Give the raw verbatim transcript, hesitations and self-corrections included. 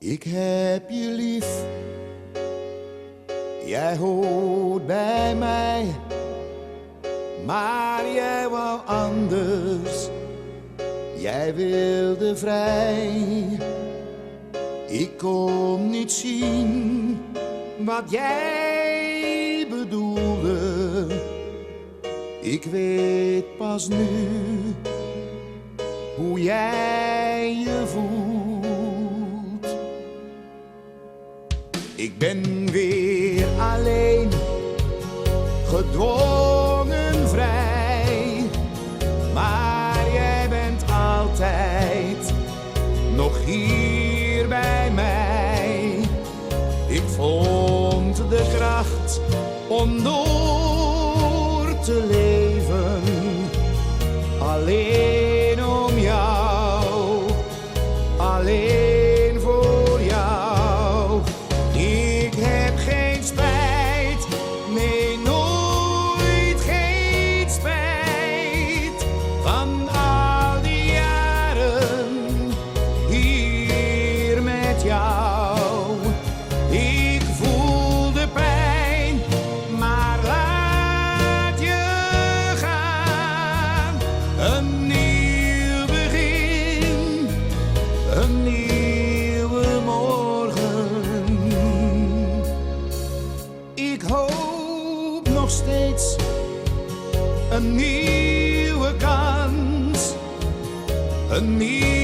Ik heb je lief, jij hoort bij mij, maar jij wou anders, jij wilde vrij. Ik kon niet zien wat jij bedoelde. Ik weet pas nu hoe jij je voelt. Ik ben weer alleen, gedwongen vrij, maar jij bent altijd nog hier bij mij. Ik vond de kracht om door te leven, alleen om jou, alleen voor jou. Ik heb geen spijt, nee, nooit geen spijt van al die jaren hier met jou. Ik voel de pijn, maar laat je gaan. Een nieuw begin, een nieuwe morgen. Ik hoop nog steeds een nieuwe kans, een nieuw